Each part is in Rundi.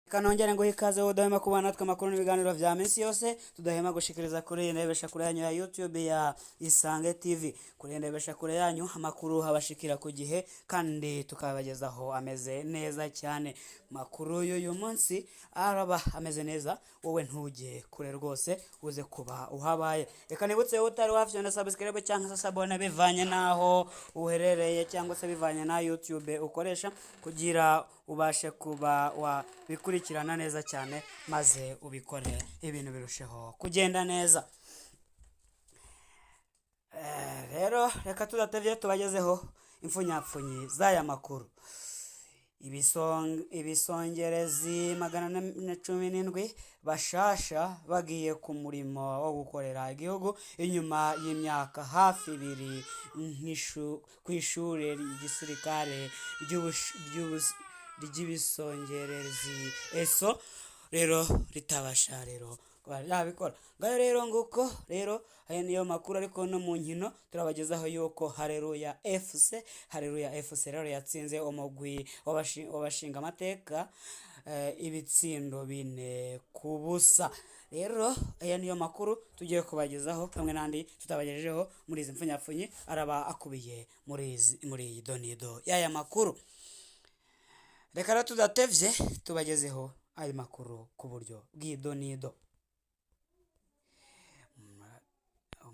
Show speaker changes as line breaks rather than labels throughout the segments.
Kanongere ngo ikaze wowe udahwema kubana natwe amakuru n'ibiganiro vya minsi yose tudahema gushikiriza kuri iyi ndebesha kure yanyu ya YouTube ya Isange TV. Kuri iyi ndebesha kure yanyu amakuru abashikira ku gihe kandi tukabagezaho ameze neza cyane. Makuru y'uyu munsi araba ameze neza, wowe ntujye kure rwose uze kuba uhabaye. Reka nibutse wowe utari wafyonda subscribe cyangwa se sabone bivanye n'aho uherereye cyangwa se bivanye na YouTube ukoresha kugira ubashe kuba wabikurikirana neza cyane maze ubikore ibintu birusheho kugenda neza. Rero reka tudatevye tubagezeho impfunyapfunyi z'aya makuru. Ibisongerezi 417 bashasha bagiye ku murimo wo gukorera igihugu inyuma y'imyaka hafi ibiri kw'ishure ry'igisirikare ry'ibisongerezi eso rero ritabasha rero kuba yabikora. Ngayo rero nguko rero aya niyo makuru, ariko no mu nkino turabagezaho yuko Haleluya FC, Haleluya FC rero yatsinze umugwi w'abashinga amateka ibitsindo 4-0. Rero aya niyo makuru tugiye kubagezaho hamwe n'andi tutabagejejeho muri izi mpfunyapfunyi araba akubiye muri iyi donido y'aya makuru. Reka rero tudatevye tubagezeho ayo makuru ku buryo bw'idonido.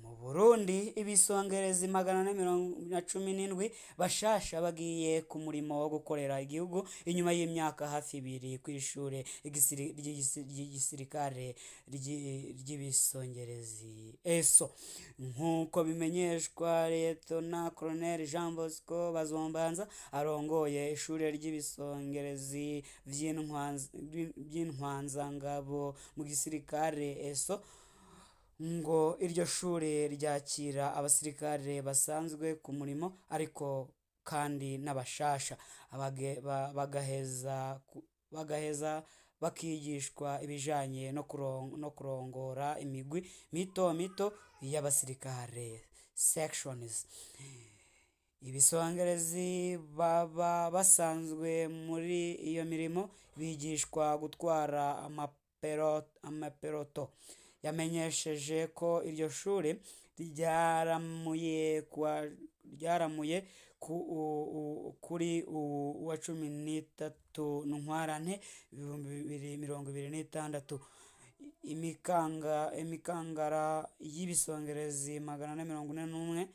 Mu Burundi ibisongerezi 417 bashasha bagiye ku murimo wo gukorera igihugu inyuma y'imyaka hafi ibiri kw'ishure ry'igisirikare ry'ibisongerezi eso, nk'uko bimenyeshwa Liyetona Colonel Jean Bosco Bazombanza arongoye ishure ry'ibisongerezi vy'intwanzangabo mu gisirikare eso. Ngo iryo shure ryakira abasirikare basanzwe ku murimo ariko kandi n'abashasha bagaheza bakigishwa ibijanye no kurongora imigwi mito mito y'abasirikare sections. Ibisongerezi baba basanzwe muri iyo mirimo bigishwa gutwara amaperoto. Yamenyesheje ko iryo shure ryaramuye kuri uwa 13 Ntwarante 2026. Imikangara y'ibisongerezi 441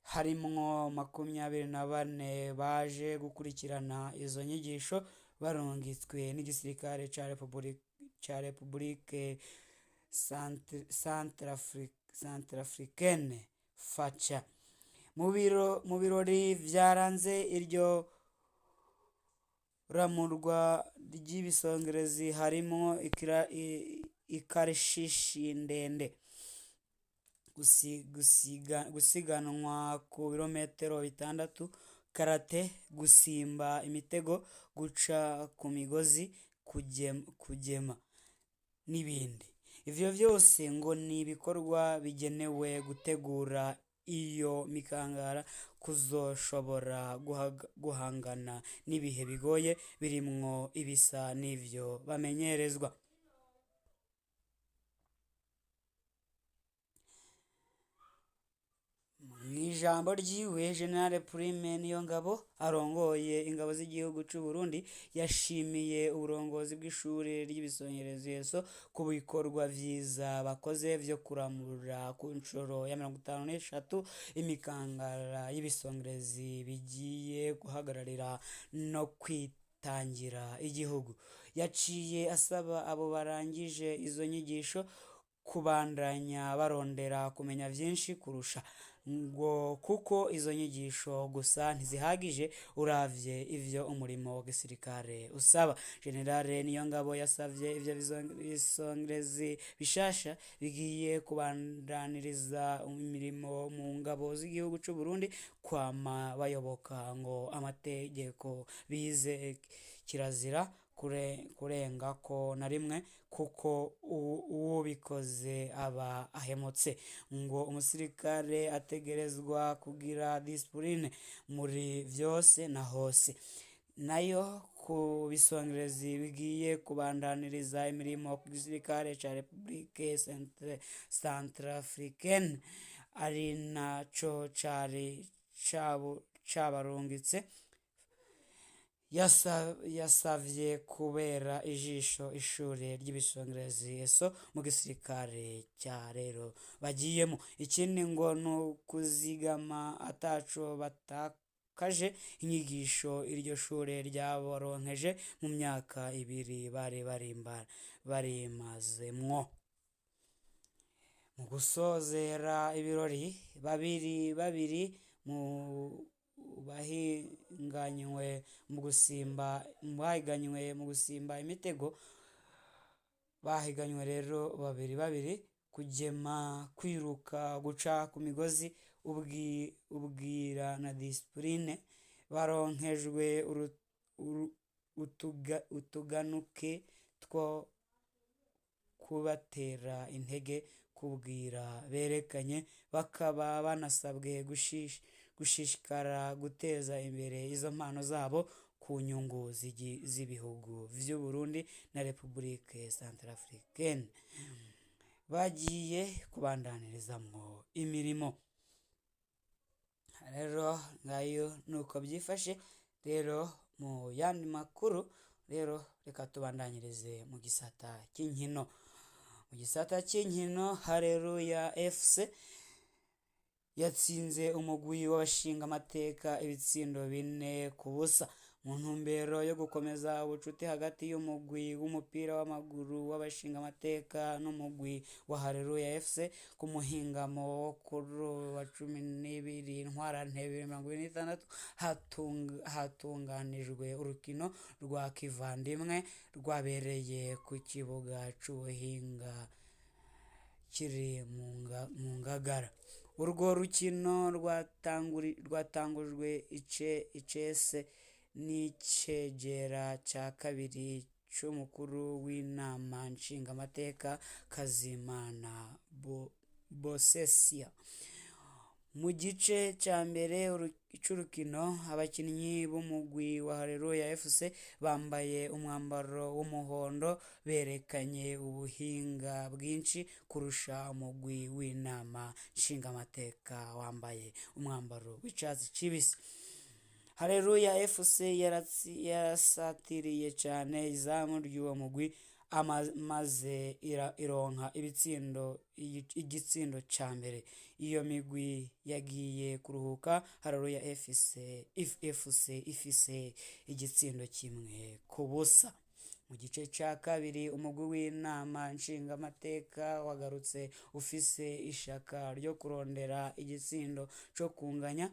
harimwo 24 baje gukurikirana izo nyigisho barungitswe n'igisirikare ca Republike Centrafricaine FACA. Mu birori vyaranze iryo ramurwa ry'ibisongerezi harimwo ikarishishi ndende, gusiganwa ku birometero 6, karate, gusimba imitego, guca ku migozi, kugema n'ibindi. Ivyo vyose ngo ni ibikorwa bigenewe gutegura iyo mikangara kuzoshobora guhangana n'ibihe bigoye birimwo ibisa n'ivyo bamenyerezwa. Mw'ijambo ryiwe General Prime Niyongabo arongoye ingabo z'igihugu c'u Burundi yashimiye uburongozi bw'ishure ry'ibisongerezi eso ku bikorwa vyiza bakoze vyo kuramura ku nshuro ya 53 imikangara y'ibisongerezi bigiye guhagararira no kwitangira igihugu. Yaciye asaba abo barangije izo nyigisho kubandanya barondera kumenya vyinshi kurusha, ngo kuko izo nyigisho gusa ntizihagije uravye ivyo umurimo wa gisirikare usaba. General Niyongabo yasavye ivyo bisongerezi bishasha bigiye kubandaniriza imirimo mu ngabo z'igihugu c'u Burundi kwama bayoboka ngo amategeko bize kirazira kurengako na rimwe, kuko uwubikoze aba ahemutse. Ngo umusirikare ategerezwa kugira discipline muri vyose na hose. Nayo ku bisongerezi bigiye kubandaniriza imirimo ku gisirikare ca Republique Centrafricaine, ari naco cari cabarungitse, yasavye kubera ijisho ishure ry'ibisongerezi eso mu gisirikare cya rero bagiyemo. Ikindi ngo ni ukuzigama ataco batakaje inyigisho iryo shure ryabaronkeje mu myaka 2 bari barimazemwo. Mu gusozera ibirori, babiri babiri mu bahiganywe mu gusimba imitego, bahiganywe rero babiri babiri, kugema, kwiruka, guca ku migozi, ubwira na discipline, baronkejwe utuganuke two kubatera intege kubwira berekanye, bakaba banasabwe gushishikara guteza imbere izo mpano zabo ku nyungu z'ibihugu vy'u Burundi na Republique Centrafricaine bagiye kubandanirizamwo imirimo. Rero ngayo nuko byifashe. Rero mu yandi makuru rero reka tubandanyirize mu gisata cy'inkino. Mu gisata cy'inkino, Haleluya FC yatsinze umugwi w'abashinga amateka ibitsindo 4-0 mu ntumbero yo gukomeza ubucuti hagati y'umugwi w'umupira w'amaguru w'abashinga amateka n'umugwi wa Haleluya FC. Ku muhingamo wo kuri wa 12 Ntwarante 2026 hatunganijwe urukino rwa kivandimwe rwabereye ku kibuga c'ubuhinga kiri mu Ngagara. Urwo rukino rwatangujwe icese n'icegera ca kabiri c'umukuru w'inama nshingamateka Kazimana Bosesia. Mu gice ca mbere c'urukino, abakinyi b'umugwi wa Haleluya FC bambaye umwambaro w'umuhondo berekanye ubuhinga bwinshi kurusha umugwi w'inama nshingamateka wambaye umwambaro w'icatsi kibisi. Haleluya FC yarasatiriye cane izamu ry'uwo mugwi, maze ironka igitsindo ca mbere. Iyo migwi yagiye kuruhuka Haleluya FC ifise igitsindo 1-0. Mu gice ca kabiri, umugwi w'inama nshingamateka wagarutse ufise ishaka ryo kurondera igitsindo co kunganya,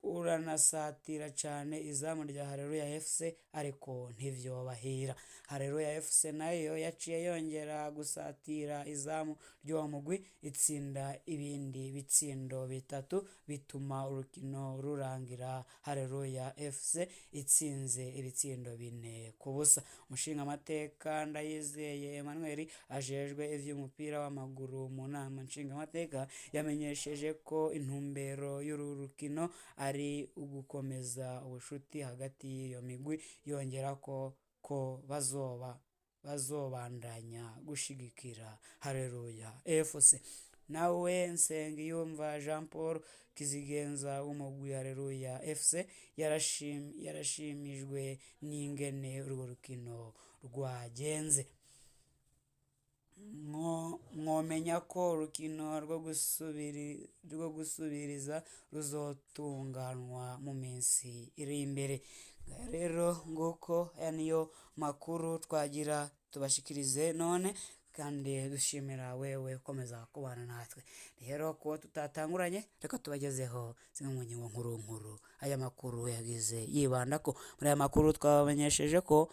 uranasatira cane izamu rya Haleluya FC, ariko ntivyobahira. Haleluya FC nayo yaciye yongera gusatira izamu ry'uwo mugwi, itsinda ibindi bitsindo 3, bituma urukino rurangira Haleluya FC itsinze ibitsindo 4-0. Umushingamateka Ndayizeye Emmanuel ajejwe ivy'umupira w'amaguru mu nama nshingamateka yamenyesheje ko intumbero y'uru rukino ari ugukomeza ubucuti hagati y'iyo migwi, yongera ko bazobandanya gushigikira Haleluya FC. Nawe Nsengiyumva Jean Paul Kizigenza w'umugwi Haleluya FC yarashimijwe n'ingene urwo rukino rwagenze. Mwomenya ko urukino rwo gusubiriza ruzotunganwa mu minsi iri imbere. Rero nguko aya niyo makuru twagira tubashikirize none, kandi dushimira wewe ukomeza kubana natwe. Rero kuba tutatanguranye, reka tubagezeho zimwe mu ngingo nkuru nkuru aya makuru yagize yibandako. Muri aya makuru twabamenyesheje ko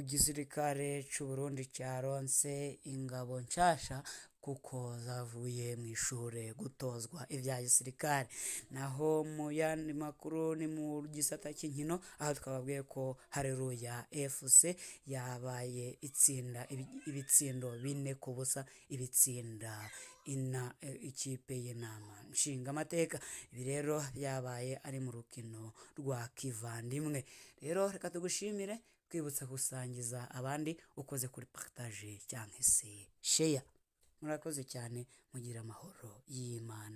igisirikare c'u Burundi caronse ingabo nshasha Kuko zavuye mu ishure gutozwa ibya gisirikare. Naho mu yandi makuru ni mu gisata cy'inkino, aho twababwiye ko Haleluya FC yabaye itsinda ibitsindo 4-0, ibitsinda ina ikipe y'inama nshingamateka. Ibi rero byabaye ari mu rukino rwa kivandimwe. Rero reka tugushimire, twibutsa gusangiza abandi ukoze kuri partage cyangwa se share. Murakoze cyane, mugira amahoro y'Imana.